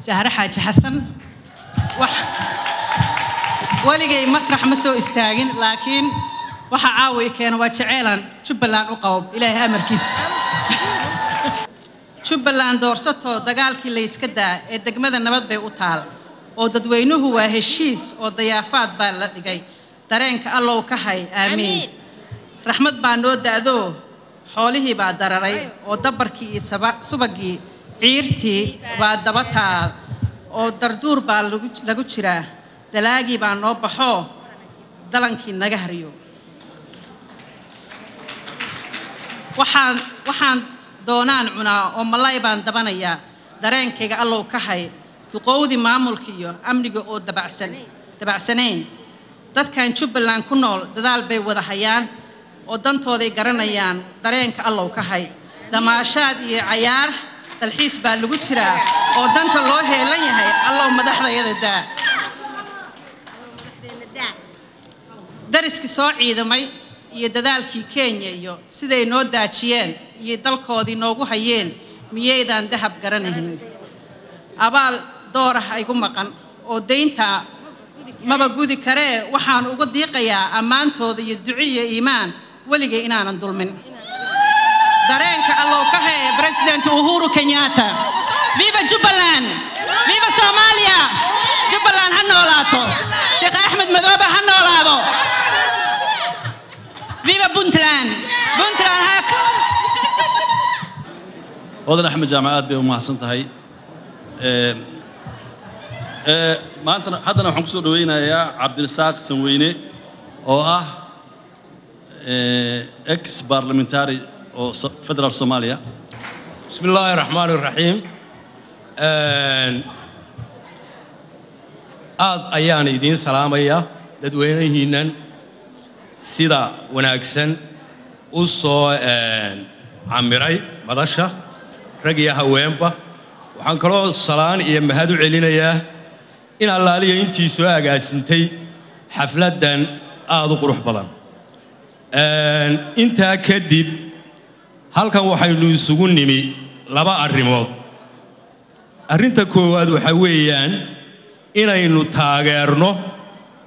S15: Sahre Xaaji Xasan. Weligay masrax ma soo istaagin, laakiin waxa caawa i keena waa jaceylan Jubbaland u qabo. Ilaahay amarkiis, Jubbaland doorsatoo dagaalkii layska daa ee degmada nabad bay u taal, oo dadweynuhu waa heshiis, oo dayaafaad baa la dhigay. Dareenka Allow ka hay, aamiin. Raxmad baa noo da'doo xoolihii baa dararay, oo dabarkii iyo subagii ciirtii baa daba taal, oo darduur baa lagu jiraa. Dalaagii baa noo baxoo dalankii naga haryo. Waxaan doonaan cunaa oo malay baan dabanayaa. Dareenkayga Allow ka hay. Duqowdii maamulka iyo amniga oo dabacsan dabacsanayn. Dadkan Jubbaland ku nool dadaal bay wada hayaan oo dantooday garanayaan. Dareenka Allow ka hay. Damaashaad iyo cayaar dalxiis baa lagu jiraa oo danta loo heelan yahay. Allow madaxdayada daa. Dariskii soo ciidamay iyo dadaalkii Kenya iyo siday noo daajiyeen iyo dalkoodii noogu hayeen, miyaydaan dahab garanayn? Abaal door ah igu maqan oo daynta maba gudi karee. Waxaan uga diiqayaa ammaantooda iyo duciyo iimaan weligay inaanan dulmin. Dareenka Allow ka hee President Uhuru Kenyatta. Viva Jubbaland, viva Soomaaliya! Jubbaland ha noolaato! Sheekh Axmed Madoobe ha noolaado! Viva Puntland! Puntland ha
S3: Hodan Axmed Jaamac, aad bay u mahadsan tahay. Maantana haddana waxaan kusoo dhaweynayaa Cabdirasaaq Sanweyne oo ah ex parliamentary oo federal Soomaaliya.
S16: بسم الله الرحمن الرحيم. Aad ayaan idiin salaamaya dadweynahiinnan sida wanaagsan u soo camiray madasha, rag iyo haweenba. Waxaan kaloo salaan iyo mahad u celinayaa in allaaliya intii soo agaasintay xafladdan aad u qurux badan. Intaa kadib, halkan waxaynu isugu nimi laba arrimood. Arrinta koowaad waxaa weeyaan inaynu taageerno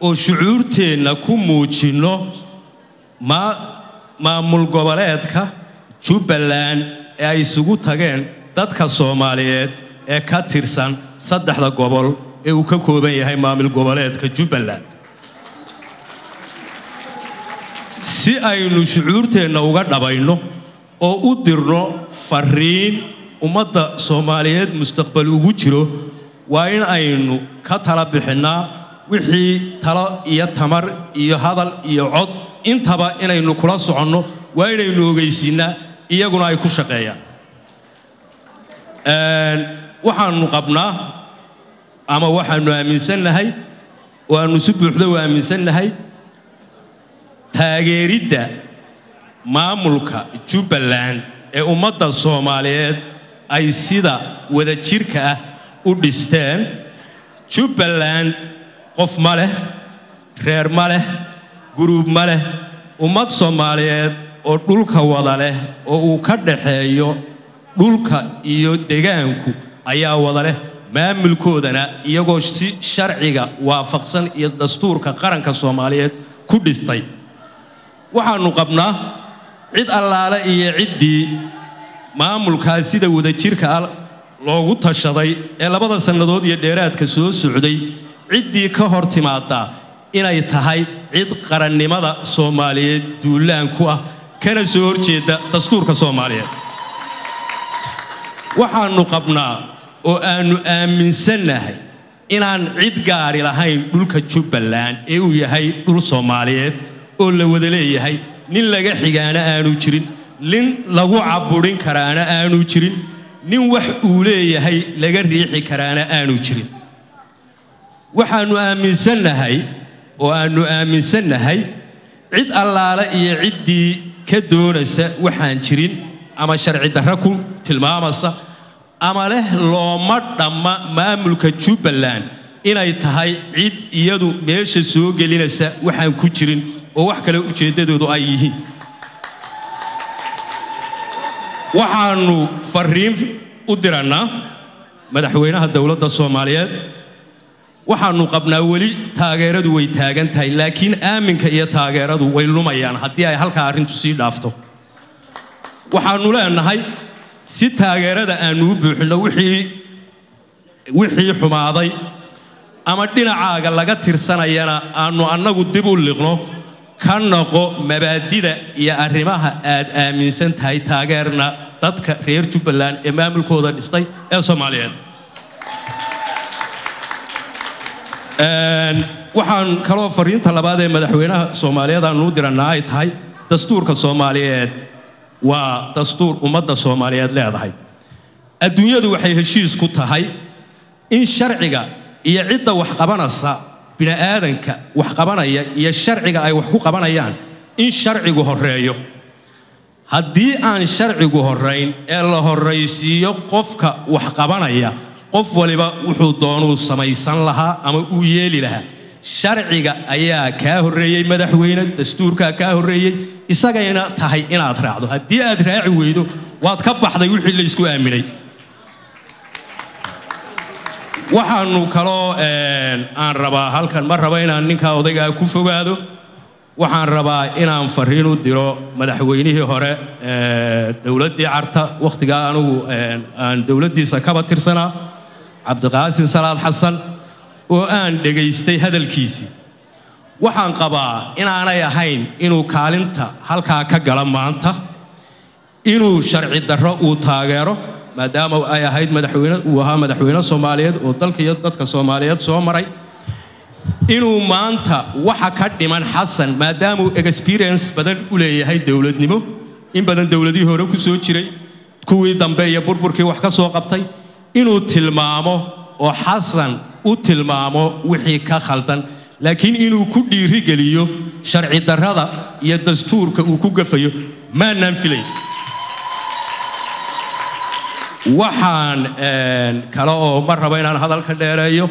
S16: oo shucuurteenna ku muujinno maamul goboleedka Jubbaland ee ay isugu tageen dadka Soomaaliyeed ee ka tirsan saddexda gobol ee uu ka kooban yahay maamul goboleedka Jubbaland. Si aynu shucuurteenna uga dhabayno oo u dirno fariin ummadda Soomaaliyeed mustaqbal ugu jiro, waa in aynu ka tala bixinnaa wixii talo iyo tamar iyo hadal iyo cod intaba inaynu kula soconno. Waa inaynu ogeysiinnaa, iyaguna ay ku shaqeeyaan. Waxaanu qabnaa ama waxaanu aaminsannahay oo aanu si buuxda u aaminsannahay taageeridda maamulka Jubbaland ee ummadda Soomaaliyeed ay sida wadajirka ah u dhisteen. Jubbaland qof ma leh, reer ma leh, guruub ma leh. Ummad Soomaaliyeed oo dhulka wada leh oo uu ka dhaxeeyo dhulka iyo degaanku ayaa wada leh maamulkoodana, iyagoo si sharciga waafaqsan iyo dastuurka qaranka Soomaaliyeed ku dhistay. Waxaannu qabnaa cid allaale iyo ciddii maamulkaas sida wadajirka ah loogu tashaday ee labada sannadood iyo dheeraadka soo socday ciddii ka hor timaaddaa inay tahay cid qarannimada Soomaaliyeed duulaan ku ah, kana soo horjeeda dastuurka Soomaaliyeed. Waxaannu qabnaa oo aannu aaminsannahay inaan cid gaari lahayn dhulka Jubbaland ee uu yahay dhul Soomaaliyeed oo la wada leeyahay. Nin laga xigaana aanu jirin, nin lagu caburin karaana aanu jirin, nin wax uu leeyahay laga riixi karaana aanu jirin. Waxaannu aaminsannahay oo aannu aaminsannahay cid allaale iyo ciddii ka doonaysa waxaan jirin ama sharci darro ku tilmaamaysa ama leh looma dhamma maamulka Jubbaland inay tahay cid iyadu meesha soo gelinaysa waxaan ku jirin oo wax kale ujeeddadoodu ay yihiin. Waxaannu fariin u dirannaa madaxweynaha dowladda Soomaaliyeed. Waxaanu qabnaa weli taageeradu way taagan tahay, laakiin aaminka iyo taageeradu way lumayaan haddii ay halkaa arrintu sii dhaafto. Waxaanu leenahay si taageerada aanu u buuxinno, wixii xumaaday ama dhinacaaga laga tirsanayana aanu annagu dib u liqno, ka noqo mabaadida iyo arrimaha aad aaminsan tahay, taageerna dadka reer Jubbaland ee maamulkooda dhistay ee Soomaaliyeed. Waxaan kaloo fariinta labaad ee madaxweynaha Soomaaliyeed aanu u dirannaa ay tahay, dastuurka Soomaaliyeed waa dastuur ummadda Soomaaliyeed leedahay. Adduunyadu waxay heshiis ku tahay in sharciga iyo cidda wax qabanaysa, bini'aadanka wax qabanaya iyo sharciga ay wax ku qabanayaan, in sharcigu horreeyo. Haddii aan sharcigu horrayn ee la horraysiiyo qofka wax qabanaya, qof waliba wuxuu doonuu samaysan lahaa ama uu yeeli lahaa. Sharciga ayaa kaa horreeyey madaxweyne, dastuurkaa kaa horreeyey, isagayna tahay inaad raacdo. Haddii aad raaci weydo, waad ka baxday wixii la isku aaminay. Waxaanu kaloo aan rabaa halkan, ma rabo inaan ninkaa odaygaa ku fogaado, waxaan rabaa inaan fariin u diro madaxweynihii hore dowladdii Carta, wakhtigaa anigu aan dowladdiisa kaba tirsanaa, Cabdiqaasin Salaad Xasan, oo aan dhegaystay hadalkiisii. Waxaan qabaa inaanay ahayn inuu kaalinta halkaa ka gala maanta, inuu sharci darro uu taageero, maadaama ay ahayd madaxweyne, uu ahaa madaxweyne Soomaaliyeed oo dalka iyo dadka Soomaaliyeed soo maray. Inuu maanta waxa ka dhiman Xasan, maadaamuu experience badan u leeyahay dowladnimo, in badan dowladihii hore ku soo jiray, kuwii dambe iyo burburkii wax ka soo qabtay, inuu tilmaamo oo Xasan u tilmaamo wixii ka khaldan, laakiin inuu ku dhiirigeliyo sharci darrada iyo dastuurka uu ku gafayo maanaan filayn. Waxaan kale oo ma rabo inaan hadalka dheereeyo,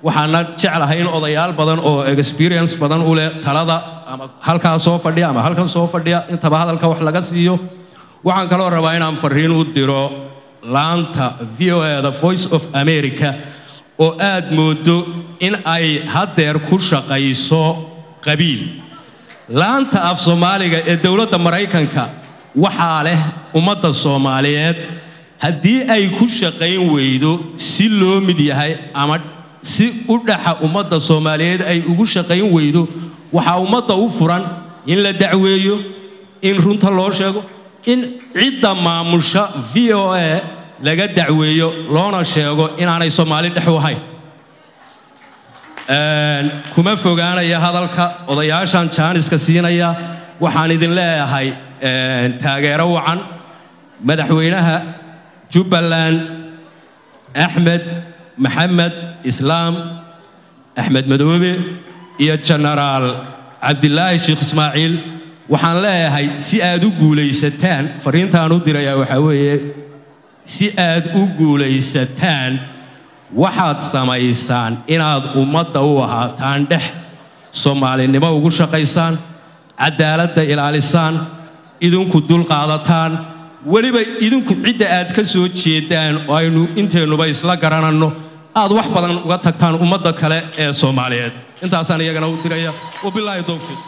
S16: waxaana jeclahay in odayaal badan oo experience badan u leh talada ama halkaa soo fadhiya ama halkan soo fadhiya intaba hadalka wax laga siiyo. Waxaan kaloo rabaa inaan fariin u diro laanta VOA, the Voice of America, oo aad moodo in ay haddeer ku shaqayso qabiil. Laanta af Soomaaliga ee dowladda Maraykanka waxaa leh ummadda Soomaaliyeed. Haddii ay ku shaqayn weydo si loo mid yahay ama si u dhaxa ummadda Soomaaliyeed ay ugu shaqayn weydo, waxaa ummadda u furan in la dacweeyo, in runta loo sheego, in cidda maamusha VOA laga dacweeyo, loona sheego inaanay Soomaali dhex u ahayn. Kuma fogaanaya hadalka, odayaashan jaaniska siinaya. Waxaan idin leeyahay taageero wacan madaxweynaha Jubbaland Axmed Maxamed Islaam Axmed Madoobe iyo Jenaraal Cabdilaahi Sheekh Ismaaciil. Waxaan leeyahay si aad u guulaysataan, fariintaan u dirayaa waxaa weeye, si aad u guulaysataan waxaad samaysaan inaad ummadda u ahaataan dhex, Soomaalinimo ugu shaqaysaan, cadaaladda ilaalisaan, idinku dulqaadataan, weliba idinku cidda aad ka soo jeedaan oo aynu inteennuba isla garananno aad wax badan uga tagtaan ummadda kale ee Soomaaliyeed. Intaasaan iyagana u diraya. Wabilaahi towfiiq.